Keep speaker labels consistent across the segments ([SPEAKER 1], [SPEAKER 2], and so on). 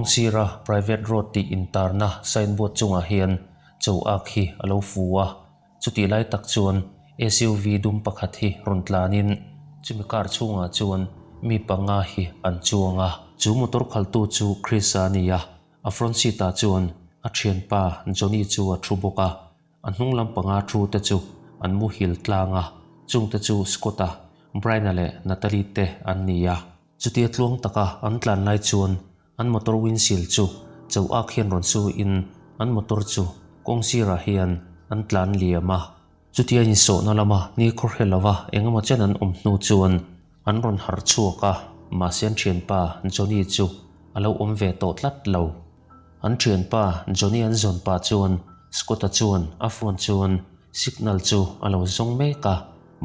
[SPEAKER 1] Kawng sira Private Road tih intarna signboard chungah hian cho ak hi a lo fu a, chutih lai tak chuan SUV dum pakhat hi rawn tlanin chumi car chhungah chuan mi panga hi an chuang a. Chu motor khaltu chu Chris-a a ni a, a front seat ah chuan a thianpa Johnny chu a thu bawk a. A hnung lam panga thu te chu an muhil tlang a, chungte chu Scott-a, Brian-a leh Natalie te an ni a. Chutia tluang taka an tlan lai chuan an motor windshield chu cho ak hian rawn su in an motor chu kawng sirah hian an tlan liam a. Chutia insawhna lama ni khaw hre lova engemaw chen an awm hnu chuan an rawn harh chhuak a, mahse an thianpa Johnny chu a lo awm ve tawh tlat lo. An thianpa Johnny an zawn pah chuan Scott-a chuan a phone chuan signal chu a lo zawng mek a,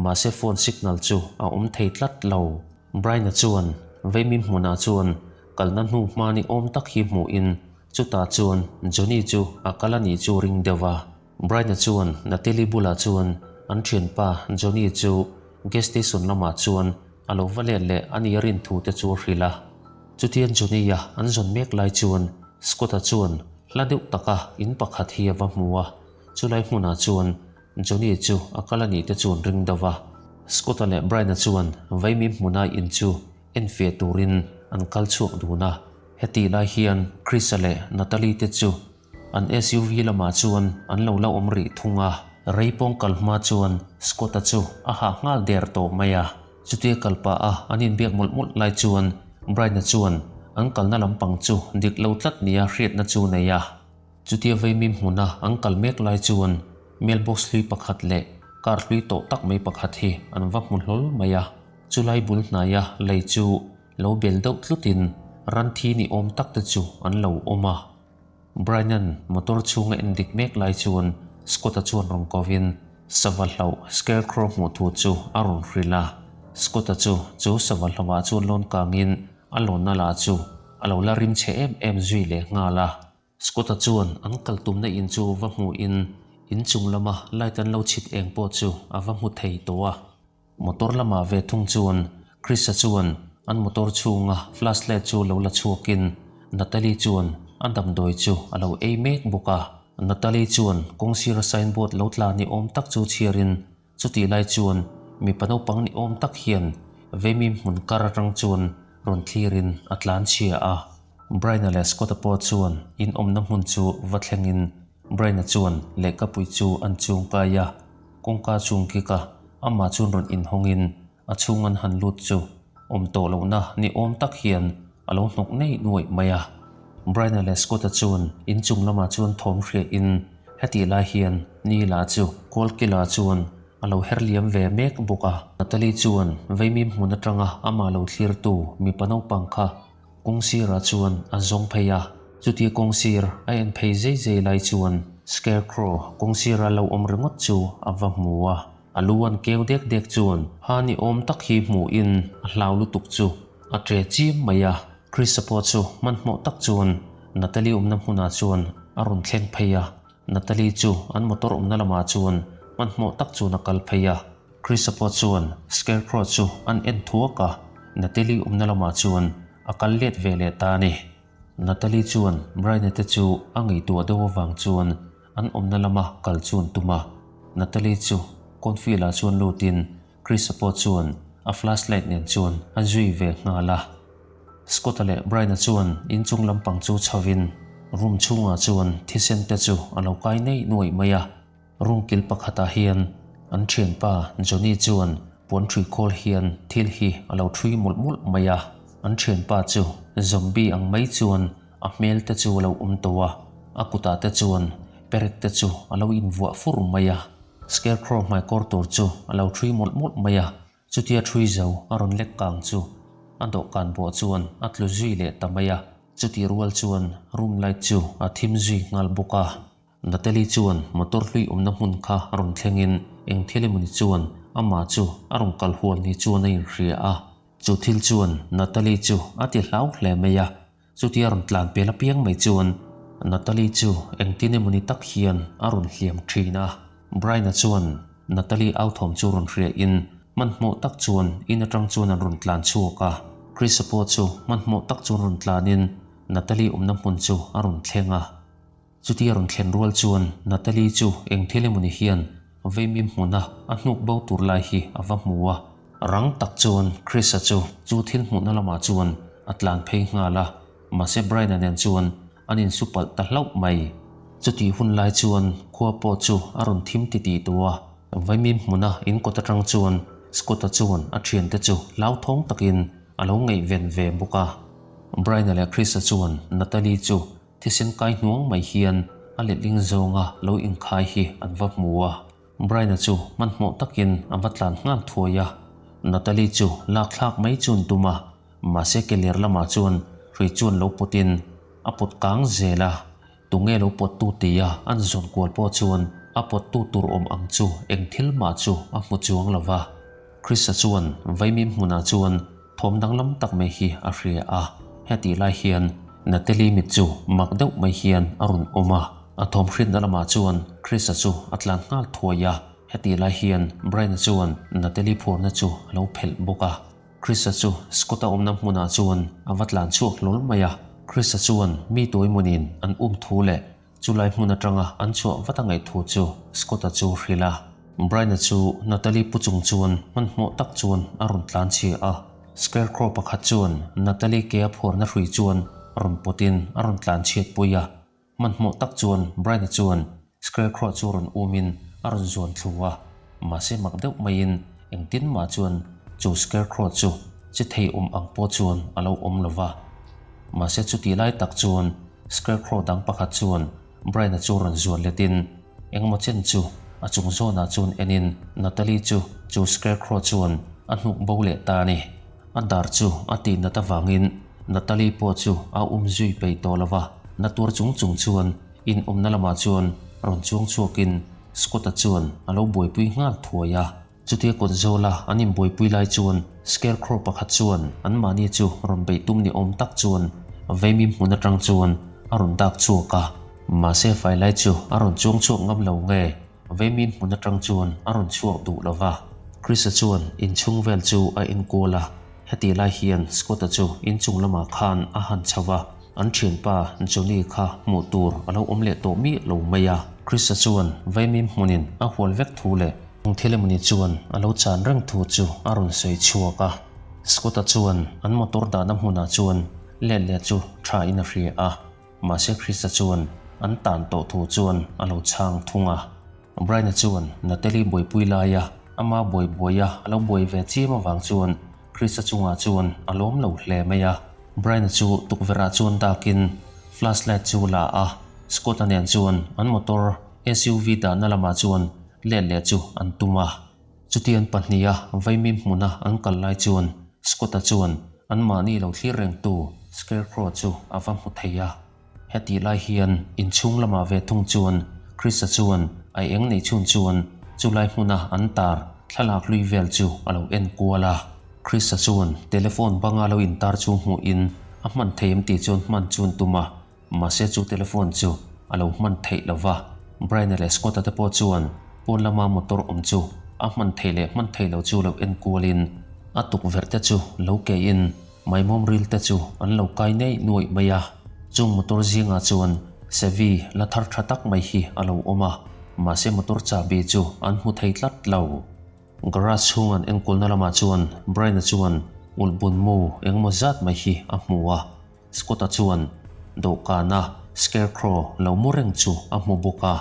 [SPEAKER 1] mahse phone signal chu a awm thei tlat lo. Brian-a chuan Veimim hmunah chuan kalna hnu hma ni awm tak hi hmuhin chutah chuan Johnny chu a kal a nih chu ring deuh a. Brian-a chuan Natalie bulah chuan an thianpa Johnny chu gas station lamah chuan a lo va let leh a nih a rin thu te chu a hrilh a. Chutiang Johnny-a an zawn mek lai chuan Scott-a chuan hla deuh taka in pakhat hi a va hmu a, chulai hmunah chuan Johnny chu a kal a nih te chuan ring deuh a. Scott-a leh Brian-a chuan Vaimim hmuna in chu enfiah turin an kal chhuak dun a. Hetih lai hian Chris-a leh Natalie te chu An SUV lamah chuan an lo la awm rih thung a, rei pawng kal hma chuan Scott-a chu a hah nghal der tawh mai a. Chutia kal pah a an inbiak mawlh mawlh lai chuan Brian-a chuan an kalna lampang chu dik lo tlat nia hriatna chu nei a. Chutia Veimim hmuna an kal mek lai chuan mailbox hlui pakhat leh car hlui tawh tak mai pakhat hi an va hmu hlawl mai a. Chulai bul hnaia lei chu lo bel deuh tlutin ran thi ni awm tak te chu an lo awm a. Brian-a'n motor chhunga en dik mek lai chuan Scott-a chuan rawn kovin sava hlauh scarecrow hmuh thu chu a rawn hrilh a. Scott-a chu chu sava hlauhah chuan lawn kangin a lawnna lah chu a lo la rim chhe em em zui leh nghal a. Scott-a chuan an kal tumna in chu va hmuhin in chung lama light an lo chhit eng pawh chu a va hmu thei tawh a. Motor lamah ve thung chuan Chris-a chuan an motor chhunga flashlight chu lo la chhuakin Natalie chuan a damdawi chu a lo ei mek bawk a. Natalie chuan kawngsira signboard lo tla ni awm tak chu chhiarin chutih lai chuan mipa naupang ni awm tak hian Vemim hmun kar atang chuan rawn thlirin a tlan chhia a. Brian-a leh Scott-a pawh chuan in awmna hmun chu va thlengin Brian-a chuan lehkapui chu an chung kai a. Kawngka chung kik a, amah chuan rawn inhawngin a chhung an han lut chu awm tawh lohna ni awm tak hian a lo hnawk nei nuaih mai a. Brian-a leh Scott-a chuan inchung lamah chuan thawm hriahin hetih lai hian Neil-a chu Kawlkila chuan a lo her liam ve mek bawk a. Natalie chuan Veimim hmun atanga amah lo thlirtu mipa naupang kha Kawngsirah chuan a zawng phei a, chutia kawngsir a en phei zei zei lai chuan Scarecrow kawngsira lo awm ringawt chu a va hmu a. A lu an keu dek dek chuan ha ni awm tak hi hmuhin a hlau lutuk chu a ṭe chim mai a. Chris-a pawh chu hmanhmawh tak chuan Natalie awmna hmunah chuan a rawn thleng phei a. Natalie chu an motor awmna lamah chuan hmanhmawh tak chuan a kal phei a. Chris-a pawh chuan Scarecrow chu an en thuak a, Natalie awmna lamah chuan a kal let ve leh ta a ni. Natalie chuan Brian-a te chu a ngaihtuah deuh avang chuan an awmna lama kal chu an tum a. Natalie chu cornfield-ah chuan lutin Chris-a pawh chuan a flashlight nen chuan a zui ve nghal a. Scott-a leh Brian-a chuan inchung lampang chu chhovin room chhungah chuan thisen te chu a lo kai nei nuaih mai a. Room kil pakhatah hian an thianpa Johnny chuan puan ṭhui khawl hian thil hi a lo ṭhui mawlh mawlh mai a. An thianpa chu zombie ang mai chuan a hmel te chu a lo awm tawh a, a kutah te chuan perek te chu a lo invuah fur mai a. Scarecrow hmaikawr tur chu a lo ṭhui mawlh mawlh mai a, Chutia ṭhui zo a rawn lek kang chu a dawhkan bawh chuan a tlu zui leh ta mai a, chutih rual chuan room light chu a thim zui nghal bawk a. Natalie chuan motor hlui awmna hmun kha a rawn thlengin eng thil emawni chuan amah chu a rawn kal hual ni chuan a inhria a, chu thil chuan Natalie chu a ti hlau hle mai a, chutia rawn tlan pel apiang mai chuan Natalie chu engtin emawni tak hian a rawn hliam thin a. Brian-a chuan Natalie au thawm chu rawn hriain hmanhmawh tak chuan in atang chuan an rawn tlan chhuak a. Chris-a pawh chu hmanhmawh tak chuan rawn tlanin. Natalie awmna hmun chu a rawn thleng a. Chutia rawn thlen rual chuan Natalie chu eng thil emawni hian Vaimim hmuna a hnuk bo tur lai hi a va hmu a. Rang tak chuan Chris-a chu chu thil hmuhna lamah chuan a tlan phei nghal a, mahse Brian-a nen chuan an insu palh ta hlauh mai. Chutih hun lai chuan khua pawh chu a rawn thim titih tawh a, Vaimim hmuna in kawt atang chuan Scott-a chuan a thiante chu hlauthawng takin a lo ngaihven ve bawk a. Brian-a leh Chris-a chuan Natalie chu Thisen kai hnuang mai hian a letling zawnga lo inkhai hi an va hmu a. Brian-a chu hmanhmawh takin a va tlan nghal thuai a. Natalie chu lak thlak mai chu an tum a, mahse keler lamah chuan hrui chuan lo pawtin a pawt kang zel a. Tunge lo pawttu tia an zawn kual pawh chuan a pawttu tur awm ang chu eng thil mah chu a hmu chuang lo va. Krista chuan vaimim hmunah chuan thawm danglam tak mai hi a hria a, hetih lai hian Natalie mit chu mak deuh mai hian a rawn awm a, a thawm hriatna lamah chuan Krista chu a tlan nghal thuai a, hetih lai hian Brian-a chuan Natalie phuarna chu a lo phelh bawk a. Krista chu Scott-a awmna hmunah chuan a va tlan chhuak hlawl mai a, Krista chuan mi tuaimawnin an um thu leh Chulai hmun atanga an chhuah vat a ngaih thu chu Scott-a chu hrilh a. Brian-a chu Natalie pu chung chuan hmanhmawh tak chuan a rawn tlan chhia a. Scarecrow pakhat chuan Natalie ke a phuarna hrui chuan rawn pawtin a rawn tlan chhiat pui a. Hmanhmawh tak chuan Brian-a chuan Scarecrow chu rawn umin a rawn zuan thlu a. Mahse mak deuh maiin engtin mah chuan chu Scarecrow chu che thei awm ang pawh chuan a lo awm lo va. Mahse chutih lai tak chuan Scarecrow dang pakhat chuan Brian-a chu rawn zuan letin engemaw chen chu a chung zawnah chuan enin Natalie chu chu Scarecrow chuan a hnuk bo leh ta a ni. A dar chu a tih nat avangin Natalie pawh chu a um zui peih tawh lo va, na tuar chung chung chuan in awmna lamah chuan rawn chuang chhuakin Scott-a chuan a lo buaipui nghal thuai a. Chutia kawt zawla an inbuaipui lai chuan Scarecrow pakhat chuan anmahni chu rawn beih tum ni awm tak chuan Vaimim hmun atang chuan a rawn dak chhuak a. Mahse fai lai chu a rawn chuang chhuak ngam lo nge Vaimim hmun atang chuan a rawn chhuak duh lo va. Chris-a chuan inchhung vel chu a enkual a, hetih lai hian Scott-a chu inchung lamah khan a han chho va. An thianpa Johnny kha hmuh tur a lo awm leh tawh miah lo mai a. Krista chuan vaimim hmunin a hual vek thu leh eng thil emawni chuan a lo chan reng thu chu a rawn sawi chhuak a. Scott-a chuan an motor dahna hmunah chuan let leh chu tha in a hria a, mahse Krista chuan an tan tawh thu chuan a lo chhang thung a. Brian-a chuan Natalie buaipui laia ama buai buaia a lo buai ve chiam avang chuan Krista chungah chuan a lawm lo hle mai a. Brian-a chu tukverhah chuan dakin flashlight chu la a, Scott-a nen chuan an motor SUV dahna lamah chuan let leh chu an tum a. Chutian pahniha vaimim hmuna an kal lai chuan Scott-a chuan anmahni lo thlir rengtu Scarecrow chu a va hmu thei a. Hetih lai hian inchhung lamah ve thung chuan Krista chuan a eng neih chhun chuan chulai hmuna an tar thlalak hlui vel chu a lo en kual a. Krista chuan telephone banga lo intar chu hmuhin a hman thei em tih chuan hman chu an tum a, mahse chu telephone chu a lo hman theih lo va. Brian-a leh Scott-a te pawh chuan pawn lama motor awm chu a hman theih leh hman theih lo chu lo en kualin a tukverh te chu lo keiin Maimawm ril te chu an lo kai neih nuaih mai a, chung motor zingah chuan Chevy la thar tha tak mai hi a lo awm a, mahse motor chahbi chu an hmu thei tlat lo. Garage chhung an enkawlna lamah chuan Brian-a chuan ulh bun mu engemaw zat mai hi a hmu a, Scott-a chuan dawhkana Scarecrow lo mu reng chu a hmu bawk a.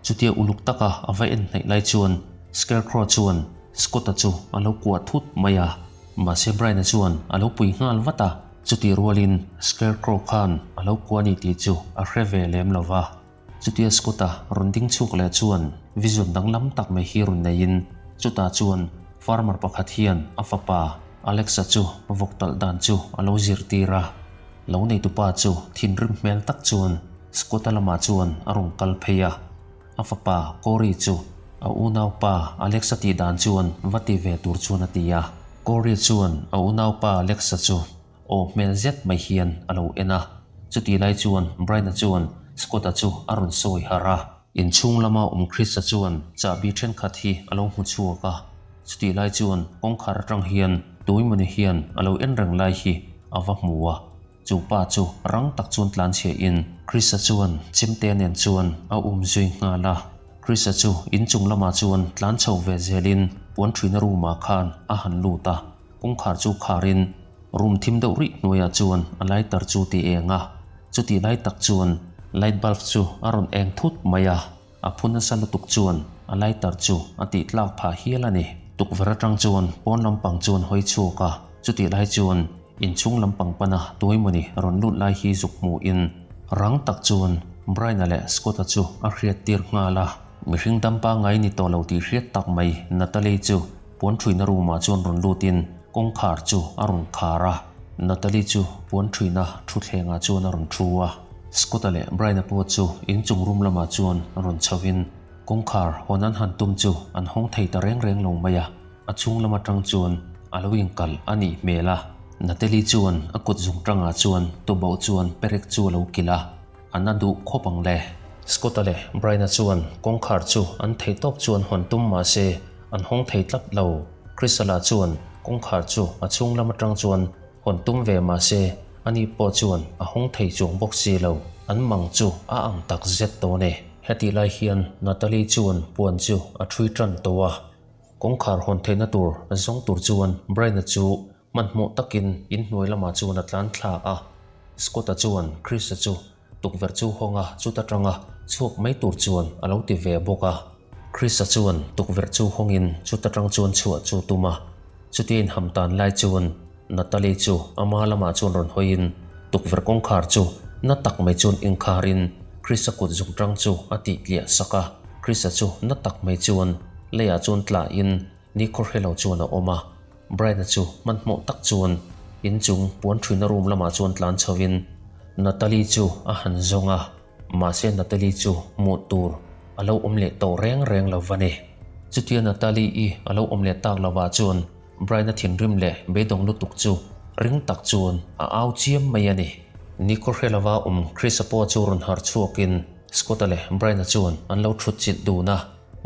[SPEAKER 1] Chutia uluk taka a va en hnaih lai chuan Scarecrow chuan Scott-a chu a lo kuah thut mai a. Mahse Brian-a chuan a lo pui nghal vat a, chutih rualin Scarecrow khan a lo kuah a ni tih chu a hre ve lem lo va. Chutia Scott-a rawn ding chhuak leh chuan vision danglam tak mai hi rawn neiin chutah chuan farmer pakhat hian a fapa Alex-a chu vawk talh dan chu a lo zirtir a. Lo neitupa chu thinrim hmel tak chuan Scott-a lamah chuan a rawn kal phei a. A fapa Cory chu a unaupa Alexa tih dan chuan va ti ve tur chuan a ti a. Cory chuan a unaupa Alexa chu aw hmel zet mai hian a lo en a. Chutih lai chuan Brian-a chuan Scott-a chu a rawn sawi harh a. Inchhung lama awm Chris-a chuan chahbi thenkhat hi a lo hmu chhuak a. Chutih lai chuan kawngkhar atang hian Tuimawni hian a lo en reng lai hi a va hmu a. Chu pa chu rang tak chuan tlan chhia in Chris-a chuan chemte nen chuan a um zui nghal a. Chris-a chu inchung lamah chuan tlan chho ve zel in puan ṭhuina room ah khan a han lut a. Kawngkhar chu khar in room thim deuh rih hnuaiah chuan a lighter chu ti eng a. Chutih lai tak chuan light bulb chu a rawn eng thut mai a. A phu nasa lutuk chuan a lighter chu a tih tlak phah hial a ni. Tukverh atang chuan pawn lampang chuan hawi chhuak a, chutih lai chuan inchhung lampang pana tuaimawni rawn lut lai hi zuk hmuhin rang tak chuan Brian-a leh Scott-a chu a hriat tir nghal a. Mihring dam pangngai ni tawh lo tih hriat tak mai Natalie chu puan thuina room ah chuan rawn lutin kawngkhar chu a rawn khar a. Natalie chu puan thuina thutthlengah chuan a rawn thu a. Scott-a leh Brian-a pawh chu inchung room lamah chuan rawn chhoin kawngkhar hawn an han tum chu an hawng thei ta reng reng lo mai a, a chhung lam atang chuan a lo inkalh a nih hmel a. Natalie chuan a kut zung tangah chuan tubauh chuan perek chu a lo kilh a, a na duh khawp ang le. Scott-a leh Brian-a chuan kawngkhar chu an thei tawp chuan hawn tum mah se an hawng thei tlat lo. Chris-a lah chuan kawngkhar chu a chhung lam atang chuan Hawn tum ve mah se, ani pawh chuan a hawng thei chuang bawk si lo. An mang chu a ang tak zet dawn e. Hetih lai hian Natalie chuan puan chu a ṭhui ṭan tawh a. Kawngkhar hawn theihna tur zawng tur chuan Brian-a chu hmanhmawh takin inhnuai lamah chuan a tlan thla a. Scott-a chuan Chris-a chu tukverh chu hawng a, chuta tanga chhuak mai tur chuan a lo ti ve bawk a. Chris-a chuan tukverh chu hawngin chuta tang chuan chhuah chu tum a, chutia inham tan lai chuan Natalie chu ama lamah chuan rawn hawiin tukverh kawngkhar chu na tak mai chuan inkharin Chris-a kut zung tang chu a tih tliah sak a. Chris-a chu na tak mai chuan leiah chuan tlahin ni khaw hre lo chuan a awm a. Brian-a chu hmanhmawh tak chuan inchung puan ṭhuina room lamah chuan tlan chhoin Natalie chu a han zawng a, mahse Natalie chu hmuh tur a lo awm leh tawh reng reng lo va ni. Chutia Natalie-i a lo awm leh tak lovah chuan Brian-a thinrim leh beidawng lutuk chu ring tak chuan a au chiam mai a ni. Nikhaw hre lova awm Chris-a pawh chu rawn harh chhuakin Scott-a leh Brian-a chuan an lo ṭhut chilh dun a,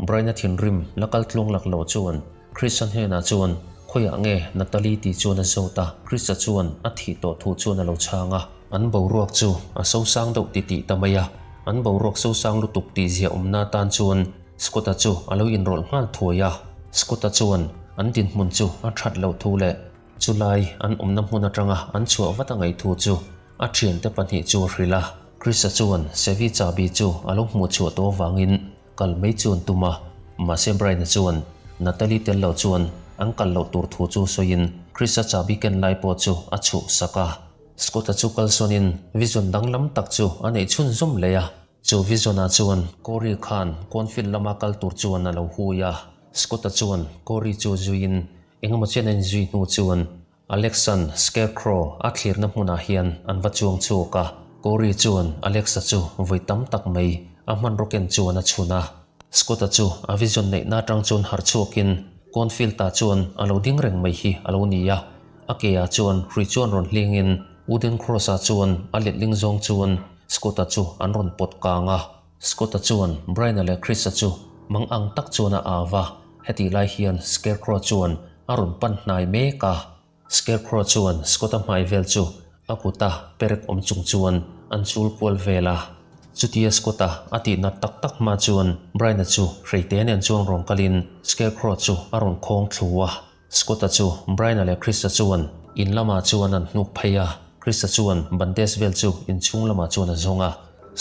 [SPEAKER 1] Brian-a thinrim la kal tluang lak loh chuan Chris-a hnenah chuan, Khawiah nge Natalie tih chuan a zawt a, Chris-a chuan a thih tawh thu chuan a lo chhang a. An boruak chu a sosang deuh titih ta mai a, an boruak sosang lutuk tih zia awmna atan chuan Scott-a chu a lo inrawlh nghal thuai a. Scott-a chuan an dinhmun chu a that loh thu leh chulai an awmna hmun atanga an chhuah vat a ngaih thu chu a thiante pahnih chu a hrilh a. Chris-a chuan Sevi chahbi chu a lo hmuh chhuah tawh avangin Kal mai chu an tum a, mahse Brian-a chuan Natalie tel lo chuan an kal loh tur thu chu sawiin Chris-a chahbi ken lai pawh chu a chhuh sak a. Scott-a chu kalsawnin vision danglam tak chu a neih chhunzawm leh a, chu vision-ah chuan Corey khan cornfield lama kal tur chuan a lo hui a. Scott-a chuan Corey chu zuiin engemaw chen a inzui hnu chuan Alex-a'n Scarecrow a thlirna hmunah hian an va chuang chhuak a, Corey chuan Alex-a chu vawi tam tak mai a hmanraw ken chuan a chhun a. Scott-a chu a vision neihna atang chuan harh chhuakin cornfield-ah chuan a lo ding reng mai hi a lo ni a, a ke-ah chuan hrui chuan rawn hlingin wooden cross-ah chuan a letling zawng chuan Scott-a chu an rawn pawt kang a. Scott-a chuan Brian-a leh Chris-a chu mang ang tak chuan a au va, hetih lai hian Scarecrow chuan a rawn pan hnai mek a. Scarecrow chuan Scott-a hmai vel chu a kuta perek awm chung chuan an chul kual vel a. Chutia Scott-a a tih nat tak tak hma chuan Brian-a chu hreite nen chuan rawn kalin Scarecrow chu a rawn khawng thlu a. Scott-a chu Brian-a leh Chris-a chuan in lamah chuan an hnuk phei a, Chris-a chuan bandage vel chu inchhung lamah chuan a zawng a.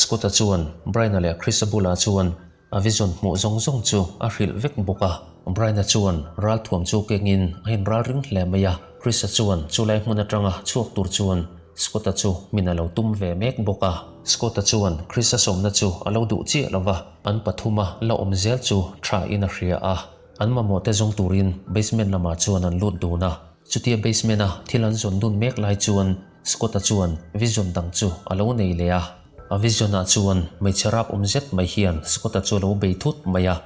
[SPEAKER 1] Scott-a chuan Brian-a leh Chris-a bulah chuan a vision hmuh zawng zawng chu a hrilh vek bawk a. Brian-a chuan ralthuam chu kengin a inralring hle mai a, Chris-a chuan chulai hmun atanga chhuak tur chuan Scott-a chu min a lo tum ve mek bawk a. Scott-a chuan Chris-a sawmna chu a lo duh chiah lo va, an pathuma la awm zel chu tha in a hria a. An mamawh te zawng turin basement lamah chuan an lut dun a. Chutia basement a thil an zawn dun mek lai chuan Scott-a chuan vision dang chu a lo nei leh a. A vision ah chuan hmeichhe rap awm zet mai hian Scott-a chu a lo bei thut mai a.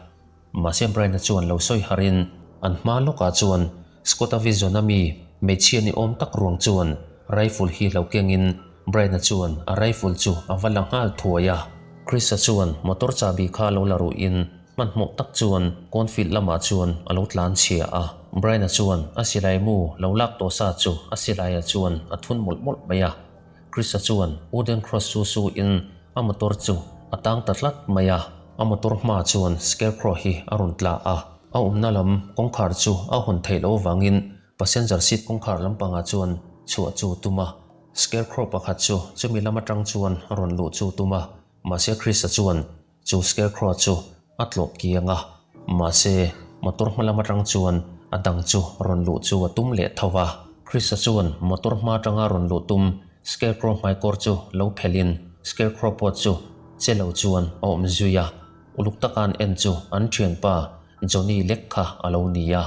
[SPEAKER 1] Mahse Brian-a chuan lo sawi harin an hma lawkah chuan Scott-a vision a mi hmeichhia ni awm tak ruang chuan rifle hi lo kengin Brian-a chuan a rifle chu a va la nghal thuai a. Chris-a chuan motor chahbi kha lo la ruhin Hmanhmawh tak chuan cornfield lamah chuan a lo tlan chhia a. Brian-a chuan a silai mu lo lak tawh sa chu a silaiah chuan a thun mawlh mawlh mai a. Chris-a chuan wooden cross chu su in a motor chu a tang ta tlat mai a. A motor hma chuan scarecrow hi a rawn tla a, a awmna lam kawngkhar chu a hawn theih loh avangin passenger seat kawngkhar lampangah chuan chhuah chu tum a. Scarecrow pakhat chu chumi lam atang chuan a rawn luh chu tum a, mahse Chris-a chuan Chu scarecrow chu a tlawh kiang a, mahse motor hma lam atang chuan a dang chu rawn luh chu a tum leh tho va. Chris-a chuan motor hma atanga rawn luh tum scarecrow hmaikawr chu lo phelhin scarecrow pawh chu che lo chuan a awm zui a, uluk taka an en chu an thianpa Johnny lek kha a lo ni a.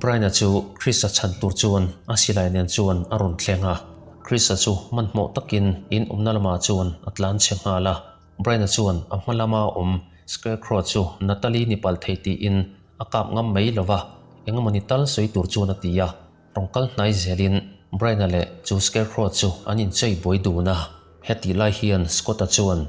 [SPEAKER 1] Brian-a chu Chris-a chhan tur chuan a silai nen chuan a rawn thleng a, Chris-a chu hmanhmawh takin in awmna lamah chuan a tlan chhe nghal a. Brian-a chuan a hma lama awm Scarecrow chu Natalie ni pal thei tiin a kap ngam mai lo va, engemawni tal sawi tur chuan a ti a. Rawn kal hnai zelin Brian-a leh chu Scarecrow chu an inchei buai dun a. Hetih lai hian Scott-a chuan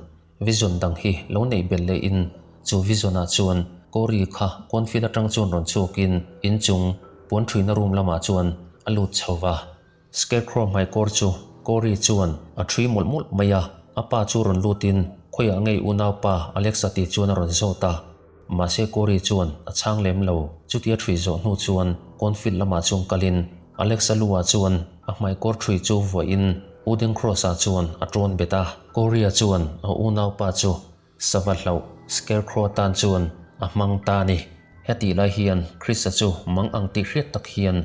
[SPEAKER 1] vision dang hi lo neih belh lehin chu vision-ah chuan Cory kha cornfield atang chuan rawn chhuakin inchung puan thuina room lamah chuan a lut chho va. Scarecrow hmaikawr chu Cory chuan a ṭhui mawlh mawlh mai a, a pa chu rawn lutin khawiah ngei unaupa Alexa tih chuan a rawn zawt a. Mahse Cory chuan a chhang lem lo, chutia ṭhui zawh hnu chuan cornfield lamah chuan kalin Alexa lu ah chuan a hmaikawr ṭhui chu vuahin wooden cross ah chuan a ṭawn bet a. Cory-a chuan a unaupa chu Sava hlauh Scarecrow tan chuan a hmang ta a ni. Hetih lai hian Chris-a chu mang ang tih hriat tak hian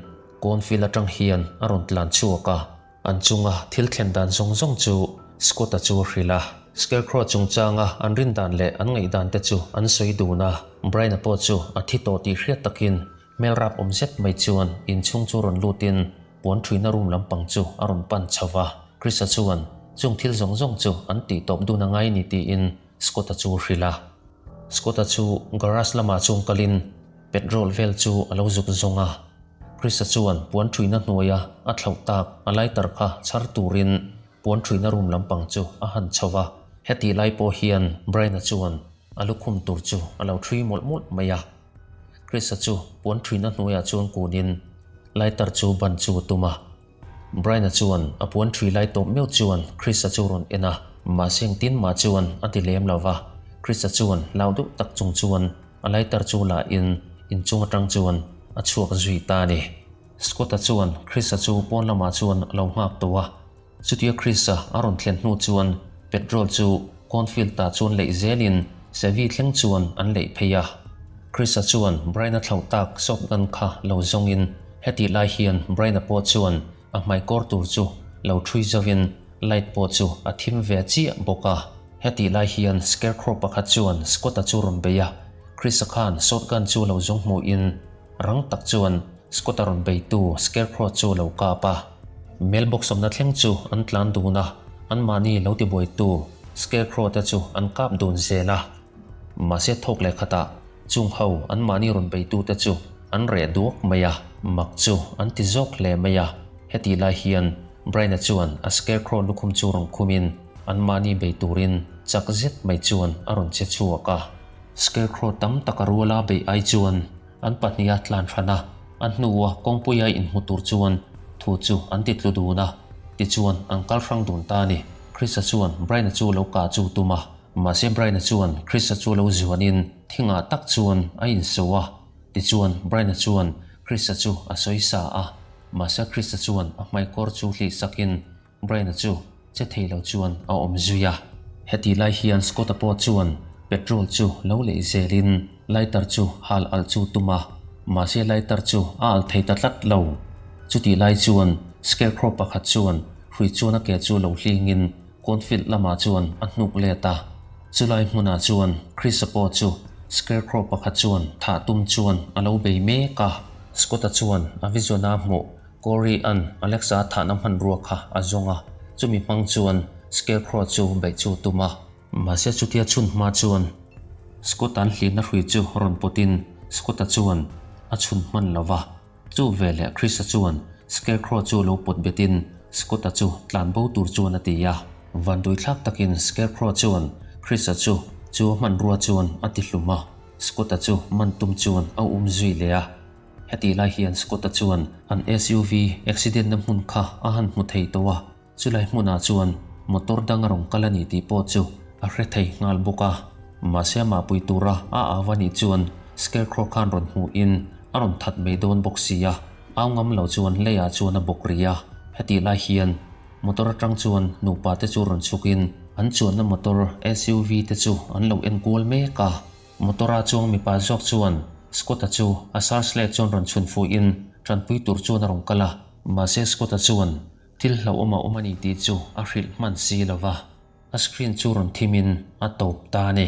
[SPEAKER 1] cornfield atang hian a rawn tlan chhuak a, an chunga thil thlen dan zawng zawng chu Scott-a chu a hrilh a. Scarecrow chungchanga an rin dan leh an ngaihdan te chu an sawi dun a, Brian-a pawh chu a thi tawh tih hriat takin hmel rap awm zet mai chuan inchhung chu rawn lutin Puan ṭhuina room lampang chu a rawn pan chho va, Chris-a chuan chung thil zawng zawng chu an tih tawp dun a ngai ni tiin Scott-a chu a hrilh a. Scott-a chu garage lamah chuan kalin petrol vel chu a lo zuk zawng a. Chris-a chuan puan ṭhuina hnuaia a thlauh tak a lighter kha chhar turin puan ṭhuina room lampang chu a han chho va. Hetih lai pawh hian Brian-a chuan a lukhum tur chu a lo ṭhui mawlh mawlh mai a. Chris-a chu puan ṭhuina hnuaiah chuan kunin lighter chu ban chu a tum a. Brian-a chuan a puan ṭhui lai tawp meuh chuan Chris-a chu rawn en a, mahse engtin mah chuan a ti lem lo va. Chris-a chuan hlau deuh tak chung chuan a lighter chu la in inchung atang chuan a chhuak zui ta a ni. Scott-a chuan Chris-a chu pawn lamah chuan a lo nghak tawh a. Chutia Chris-a a rawn thlen hnu chuan petrol chu cornfield-ah chuan leih zelin Sevi thleng chuan an leih phei a. Chris-a chuan Brian-a thlauh tak shotgun kha lo zawngin hetih lai hian Brian-a pawh chuan a hmaikawr tur chu lo ṭhui zovin light pawh chu a thim ve chiah bawk a. Hetih lai hian scarecrow pakhat chuan Scott-a chu rawn bei a, Chris-a khan shotgun chu lo zawng hmuhin Rang tak chuan Scott-a rawn beitu Scarecrow chu lo kap a. Mailbox awmna thleng chu an tlan dun a, anmahni lo tibuaitu Scarecrow te chu an kap dun zel a. Mahse thawk leh khatah chung ho anmahni rawn beitu te chu an reh duak mai a, mak chu an ti zawk hle mai a. Hetih lai hian Brian-a chuan a Scarecrow lukhum chu rawn khumin anmahni bei turin chak zet mai chuan a rawn che chhuak a. Scarecrow tam tak a ruala beih ai chuan an pahniha tlan hran a, a hnua kawngpuia inhmu tur chuan thu chu an ti tlu dun a, tichuan an kal hrang dun ta a ni. Chris-a chuan Brian-a chu lo kah chu tum a, mahse Brian-a chuan Chris-a chu lo zuanin thingah tak chuan a inso a, tichuan Brian-a chuan Chris-a chu a sawi sa a, mahse Chris-a chuan a hmaikawr chu hlih sakin Brian-a chu che thei lo chuan a awm zui a. Hetih lai hian Scott-a pawh chuan petrol chu lo leih zelin lighter chu hal alh chu tum a, mahse lighter chu a alh thei ta tlat lo. Chutih lai chuan scarecrow pakhat chuan hrui chuan a ke chu lo hlingin cornfield lamah chuan a hnuk let a. Chulai hmunah chuan Chris-a pawh chu scarecrow pakhat chuan thah tum chuan a lo bei mek a. Scott-a chuan a vision-a hmuh Corey-a'n Alexa a thahna hmanrua kha a zawng a, chumi hmang chuan Scarecrow chu beih chu a tum a. Mahse chutia chhun hma chuan Scott-a'n hlihna hrui chu rawn pawtin Scott-a chuan a chhun hman lo va. Chu veleh Chris-a chuan Scarecrow chu lo pawt betin Scott-a chu tlan bo tur chuan a ti a. Vanduithlak takin Scarecrow chuan Chris-a chu chu a hmanrua chuan a ti hlum a, Scott-a chu man tum chuan a um zui leh a. Hetih lai hian Scott-a chuan an SUV accident-na hmun kha a han hmu thei tawh a, chulai hmunah chuan motor dang a rawn kal a ni tih pawh chu a hre thei nghal bawk a. Mahse amah pui tura a au a nih chuan Scarecrow khan rawn hmuhin a rawn that mai dawn bawk si a, au ngam lo chuan leiah chuan a bawk rih a. Hetih lai hian motor atang chuan nupa te chu rawn chhukin an chuanna motor SUV te chu an lo en kual mek a. Motor-a chuang mipa zawk chuan Scott-a chu a searchlight chuan rawn chhun fuhin tanpui tur chuan a rawn kal a, mahse Scott-a chuan thil hlauhawm a awm a ni tih chu a hrilh hman si lo va, a screen chu rawn thimin a tawp ta a ni.